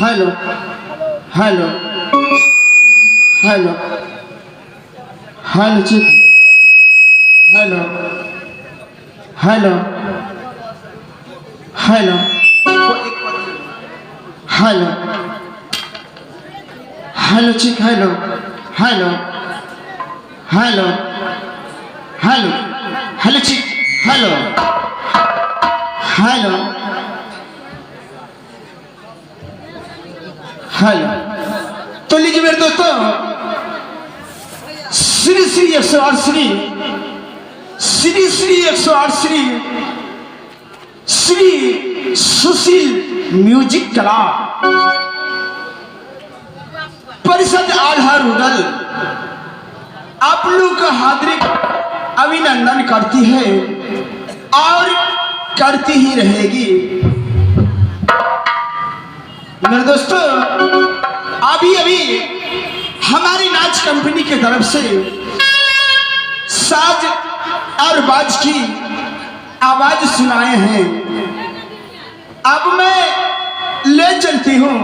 Hello hello hello hello check hello hello hello hello hello check hello hello hello hello hello check hello hello hello. तो लीजिए मेरे दोस्तों, Shri Shri 108 Shri Shri Shri 108 Shri Shri Sushil music कला परिषद आल्हा रुदल आप लोग का हार्दिक अभिनंदन करती है और करती ही रहेगी। मेरे दोस्तों, अभी अभी हमारी नाच कंपनी के तरफ से साज और बाज की आवाज सुनाए हैं। अब मैं ले चलती हूँ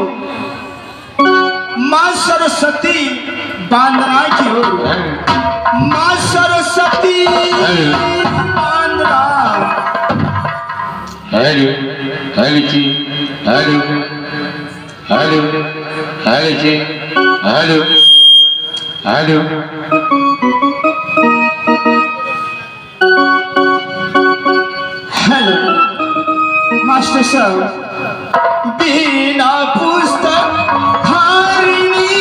माँ सरस्वती बांद्रा की ओर। माँ सरस्वती बांद्रा। हेलो हेलो जी हेलो हेलो हेलो जी हेलो हेलो। हेलो मास्टर साहब, बिना पुस्तक धारिणी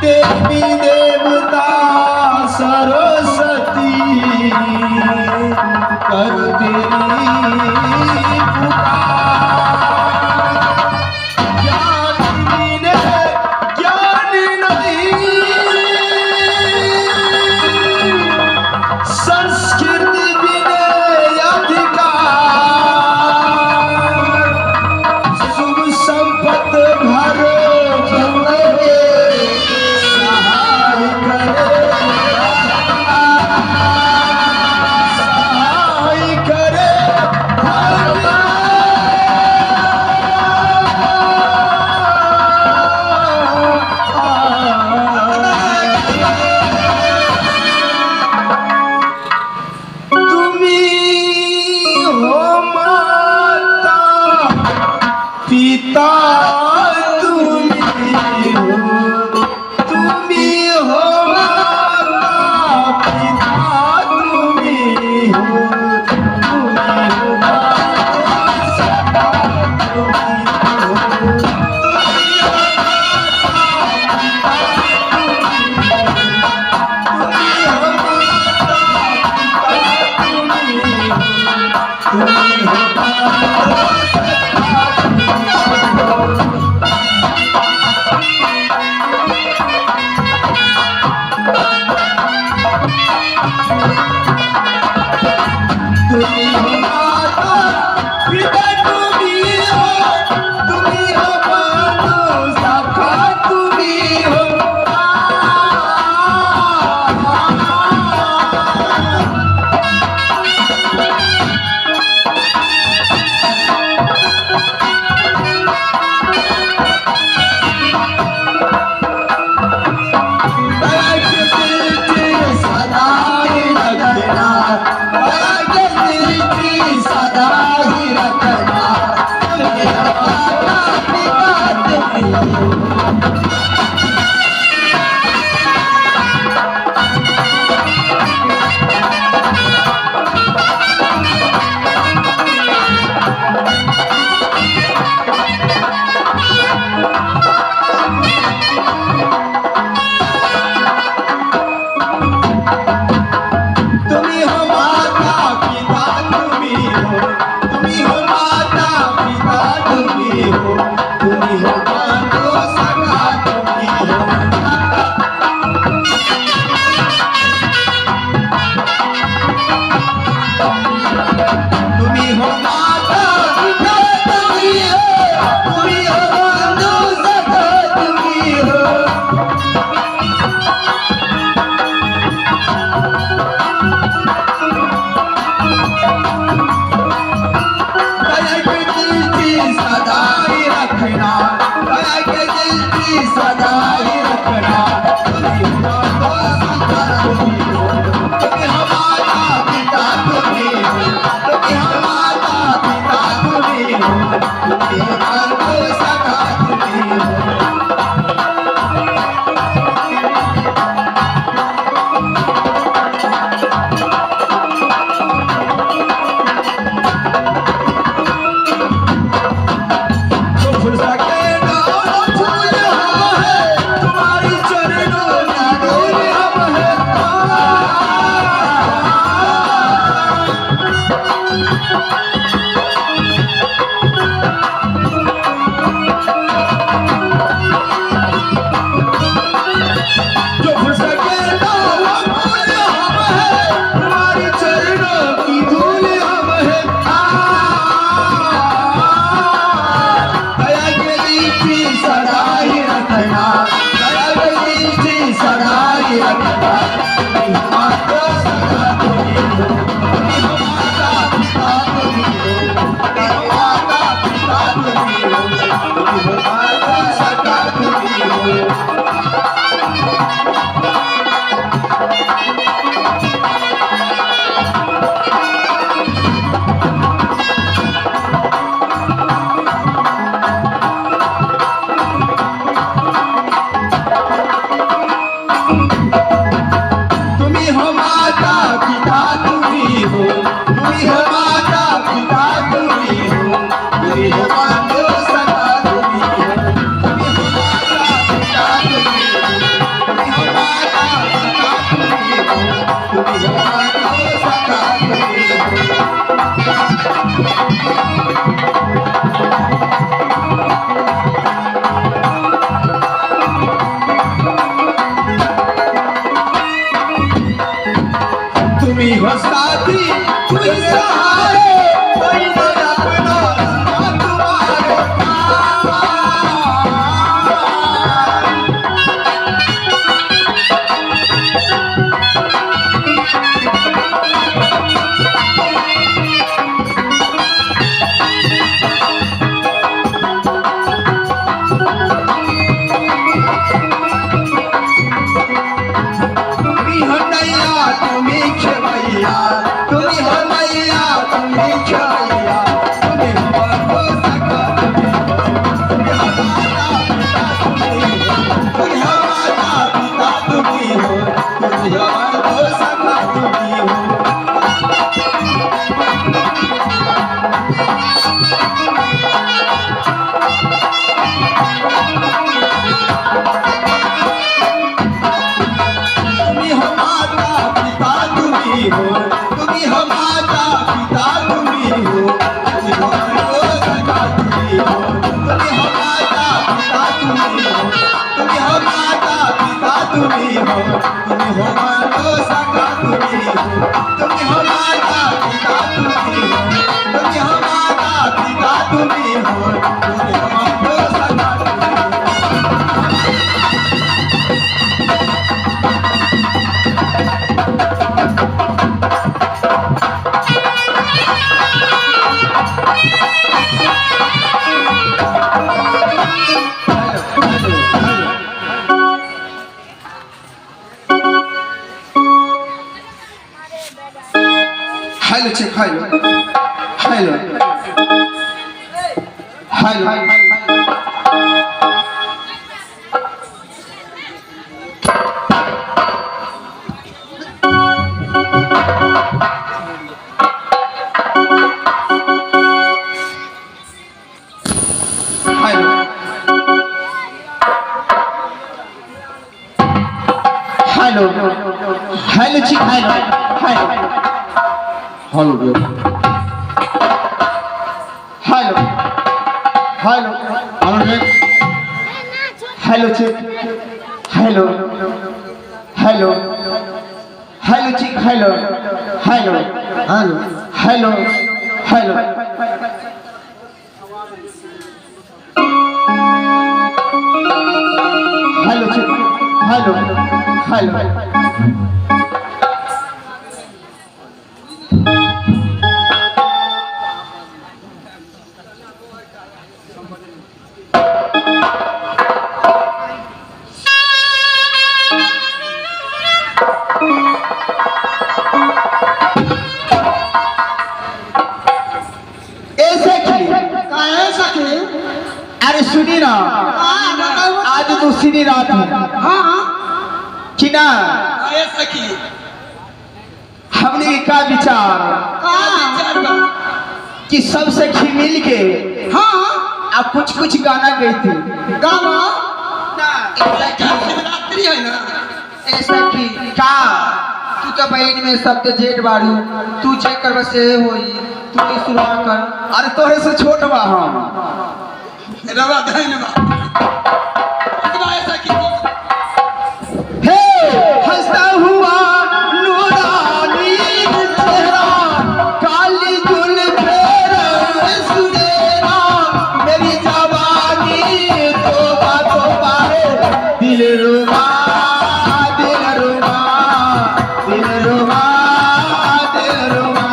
देवी देवता सरस्वती कर तेरी पुकार। ज्ञान बिने ज्ञान नहीं, संस्कृत बिने अधिकार, शुभ संपत भरो भवे सहाय करे, सहाय करे। तुम्ही हो माता पिता, तुम्ही हो, तुम्ही हो माता पिता, तुम्ही हो, तुम्ही हो माता सखा, तुम्ही हो, तुम्ही हो माता पिता, तुम्ही हो माता पिता, तुम्ही हो, तुम्ही हो माता सखा, तुम्ही हो। तुम्ही हो माता पिता, तुम्ही हो, तुम्ही हो बंधु सखा, तुम्ही हो। सदा। ही हो साथी, तू ही सहारे, कोई ना अपना सिवा तुम्हारे। তুমি हो नैया तुम्ही खेवैया, तुम्ही हो नैया तुम्ही खेवैया, तुम्ही हो बंधु सखा तुम्ही हो, तुम्ही हो माता पिता तुम्ही हो, तुम्ही हो माता पिता तुम्ही हो, तुम्ही हो बंधु सखा तुम्ही हो। तुम्ही हो माता पिता तुम्ही हो, तुम्ही हो माता पिता तुम्ही हो, तुम्ही हो बंधु सखा तुम्ही हो, तुम्ही हो माता पिता तुम्ही हो, तुम्ही हो माता पिता तुम्ही हो, तुम्ही हो बंधु सखा तुम्ही हो, तुम्ही हो माता पिता तुम्ही हो, तुम्ही हो माता पिता तुम्ही हो, तुम्ही हो बंधु सखा तुम्ही हो। Hello check, hello hello hello. Hello hello hello check, hello hello hello hello hello hello hello check, hello hello hello check, hello hello hello hello hello hello check, hello hello. ऐसे की काहे सखी? अरे सुनी ना, हाँ, बताओ। आज दूसरी रात है हाँ कि ना? अरे सखी, हमने का विचार का विचार बा? कि सब सखी मिल के हाँ आप कुछ कुछ गाना गई गावा। सखी, शिवरात्रि है ना? ऐसा की का तू तो बहन में शब्द जेठ बाड़ू, तू जे करब से होई, तू ही शुरुआत कर। अरे तोरे से छोट बा हम। रवा धन बा। बा सखी। हे हंसता हुआ नूरानी चेहरा, काली जुल्फे रंग सुनहरा, मेरी जवानी तोबा तोबा रे, दिल रुबा दिल रुबा दिल रुबा दिल रुबा।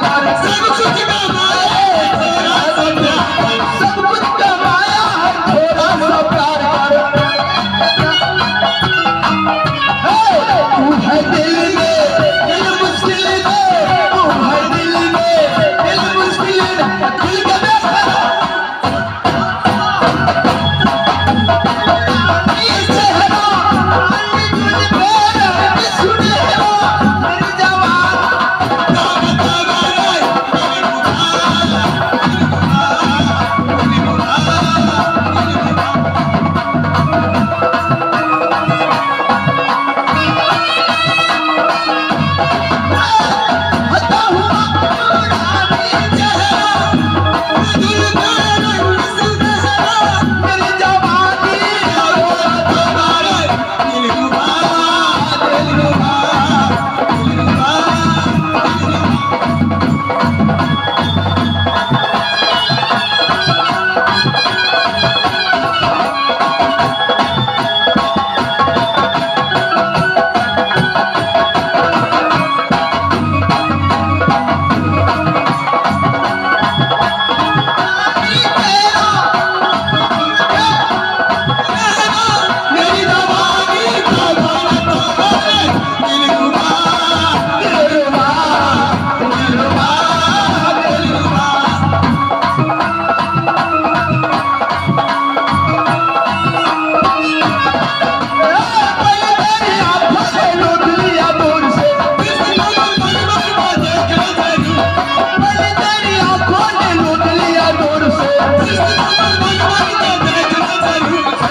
प्यार कर। सब कुछ कमाया है थोड़ा सा प्यार कर। सब कुछ कमाया है थोड़ा सा प्यार कर। तू है दिल में दिल मुश्किल में, तू है दिल में दिल मुश्किल में, दिल के बेकरार चेहरा सुनहरा मेरी जवान। हता हुआ चेहरा मेरी जवानी। मेरी जवानी। दिलरुबा दिलरुबा दिलरुबा। पहले तेरी आंखों से लूट लिया दूर से, पहले तेरी आंखों ने लूट लिया दूर से,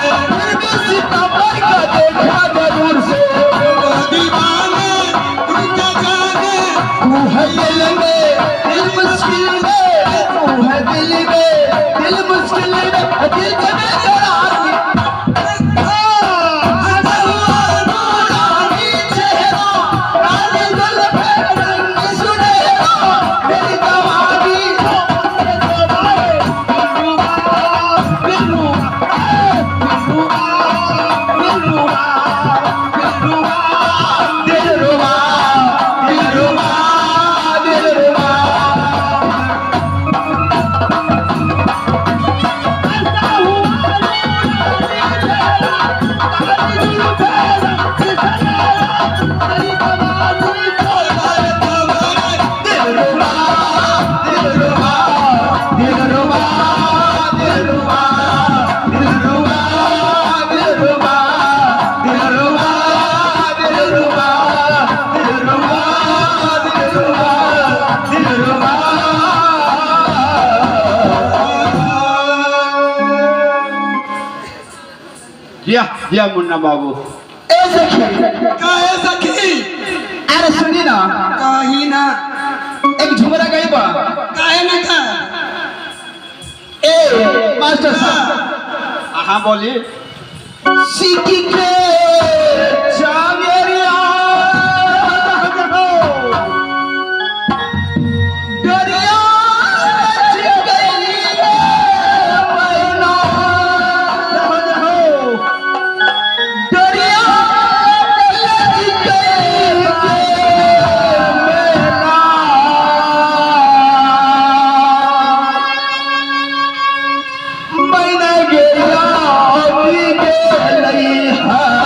फिर भी सीतापुर का देखा जरूर से। तू है दिल में दिल मुश्किल में, तू है दिल में दिल मुश्किल में, दिल के बेकरार चेहरा रानी जुल्फे रंग सुनहरा मेरी जवानी। दिलरुबा दिलरुबा दिलरुबा। दिलरुबा दिलरुबा दिलरुबा दिलरुबा दिलरुबा दिलरुबा दिलरुबा दिलरुबा दिलरुबा दिलरुबा दिलरुबा। जिया जिया मुन्ना बाबू। ए सखी, काहे सखी? अरे सुनी ना। कही ना। एक झुमरा गई बा। काहे ना का? ए मास्टर साहब। हाँ बोलिए। सिक्की के चावेरिया डरिया गई मैना, डरिया गई मैना, मैना गया गेलई है।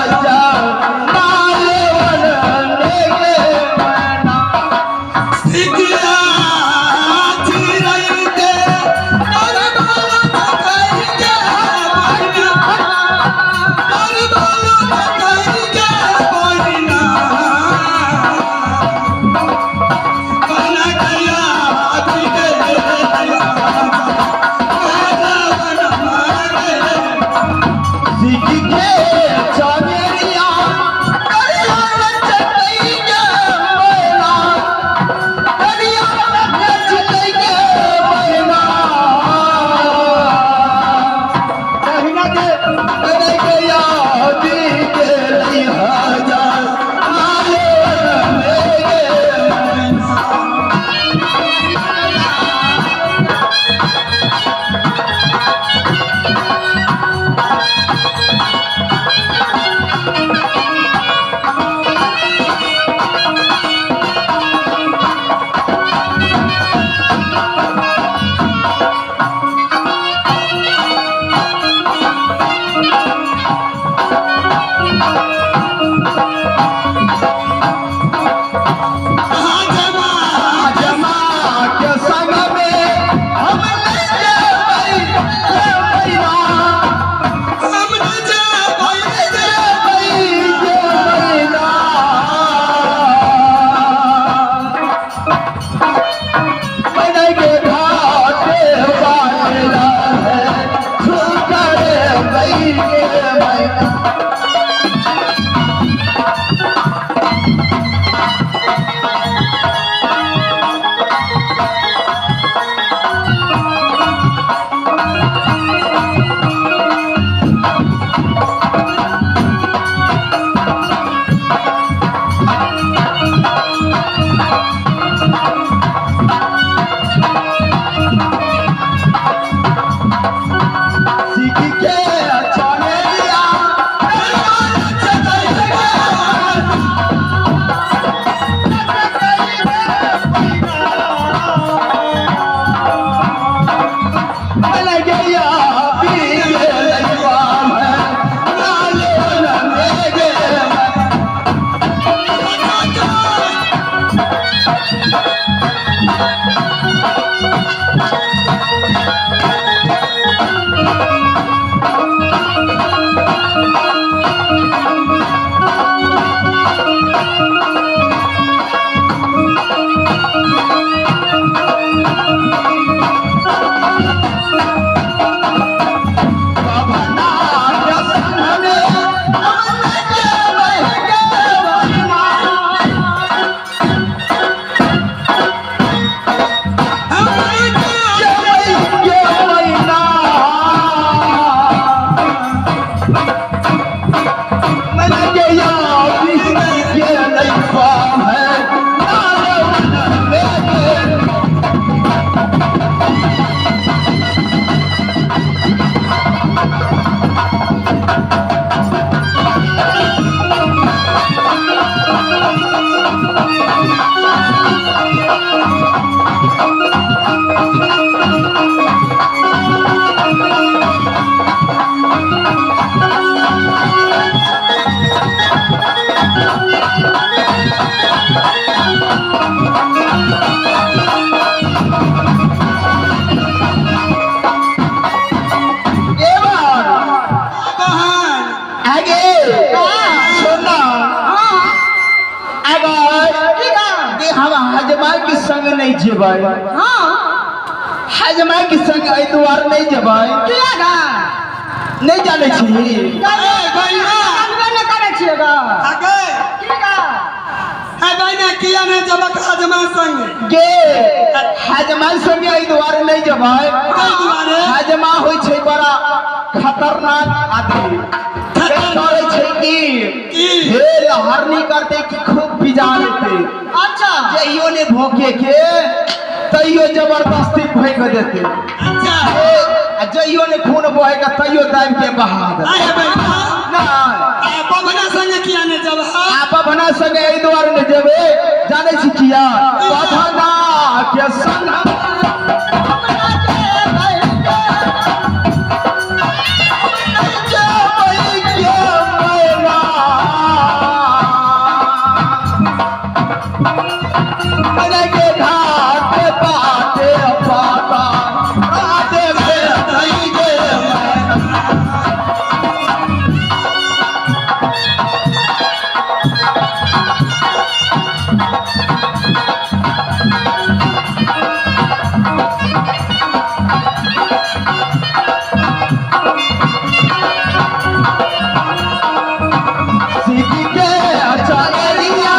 बभना के संग में हम जेबै गे मैना। जेबै गे मैना। मन के याद के लइका है नारवन में। एबार बहन आगे सुना अगर कि हम हजमा के संग नहीं जेबै, हजमा के संग एहि दुआर नहीं जेबै। नहीं जाने छी। आगे है बहना, किया नहीं जबक हजमा संग? गे, हजमा संग एहि दुआरे नहीं जेबै। एहि दुआरे? हजमा होइ छै बड़ा खतरनाक आदमी। के करै छै कि की? हे हरनी करते कि खूब पिजा लेते। अच्छा। जइयो ने भोके के तैयो जबरदस्ती भोंक देते। अच्छा। ए, आ जइयो ने खून बहेगा तैयो दाबि के बहा देते। आए बहना। नहीं। आ बभना संग किया नहीं जब? आ बभना संगे एहि दुआरे ने जेबै, जानै छी किया? बभना के संग जेबै गे मैना। मन के घाट बाटे पाता राधे भेटै गे मैना। सीख के चलरिया।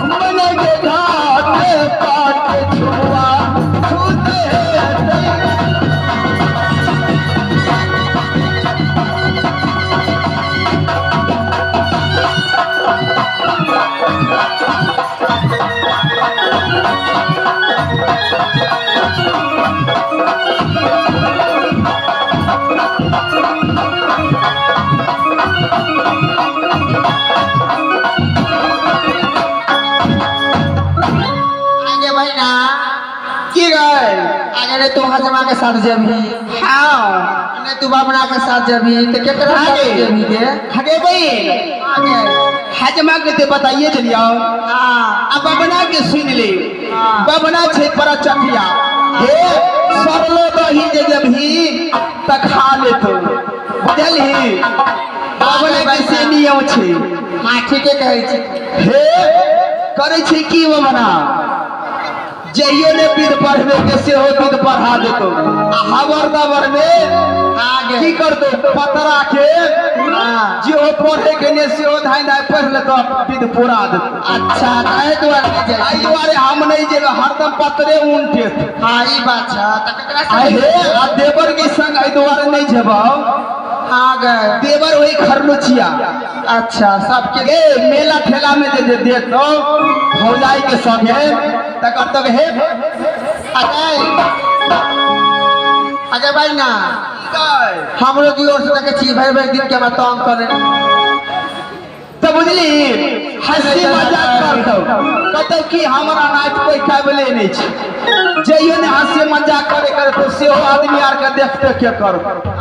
मन के घाट पाट छुआ छूते। आगे बहिना। की गए? आगे रे तू हजमा के साथ जेबही? हाँ। ने तू बाबना के साथ जेबही त केकरा साथ आगे। जेबही गे? हगे बहिन। आगे। हजमा के ते बताइए चलियो। हाँ। अब बबना के सुन ले। हाँ। बबना छे पर चटिया हे सरलो दही जे जबही त खा लेतो, बुझलही? बबना के से नियम छे। हाँ, ठीके कहै छी। हे करै छै की बबना, जइयो ने विध पढ़बे के सेहो विध पढ़ा देतो आ हबर दबर में आगे की करतो पतरा के। हाँ। जे हो पढ़े के ने सेहो धाइ धाइ पढ़ लेतो, विध पूरा देतो। अच्छा, ताहि दुआरे नहि जाइ एहि छी। दुआरे हम नहीं जेबै, हरदम पतरे उनटे। हाँ, ई बात छै त केकरा आ साथ? हे आ देवर के संग एहि दुआरे नहीं जेबौ। हाँ गे। देवर वही खरलुचिया। अच्छा, सबके गे मेला ठेला में जे देतो भौजाई के संगे त करतो हे। अरे अरे बहिना, हमरो की ओर से देखै छी भरि भरि दिन के हमरा तंग करे। तऽ बुझली, हंसी मजाक करतौ, कहतौ कि हमरा नाच कोई काबिले नहीं छै। जइयो ने हंसी मजाक करे करे तो सेहो आदमी आर के देखते के कर।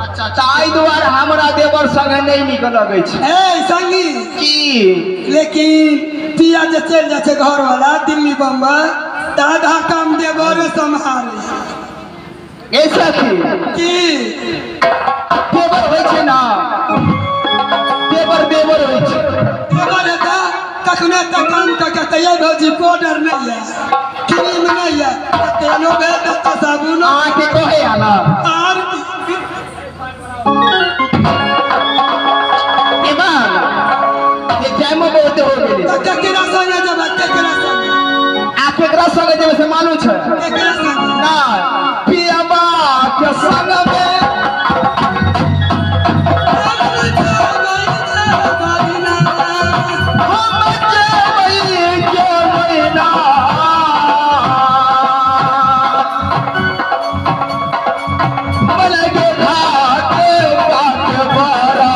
अच्छा। तऽ एहि दुआरे हमरा देवर संगे नहीं नीक लगै छै। ए संगी। की? लेकिन पिया जे चलि जाइ छै घर वाला दिल्ली बम्बई तऽ आधा काम देवरे सम्हारे। ए सखी। की? देवर होइ छै ना, देवर देवर होइ छै। देवर हेतै कखने तऽ काम कऽ के तऽ भौजी पाउडर नहि यऽ, क्रीम नहि यऽ, तऽ तेलो भेज देतौ, साबुनो। अहाँके कहै आ ना। आर की? ईमान ये टाइमो बहुत हो गेलै। तऽ केकरा संगे जेबै, केकरा संगे? आ केकरा संगे जेबै से मालूम छै? केकरा संगे? ना।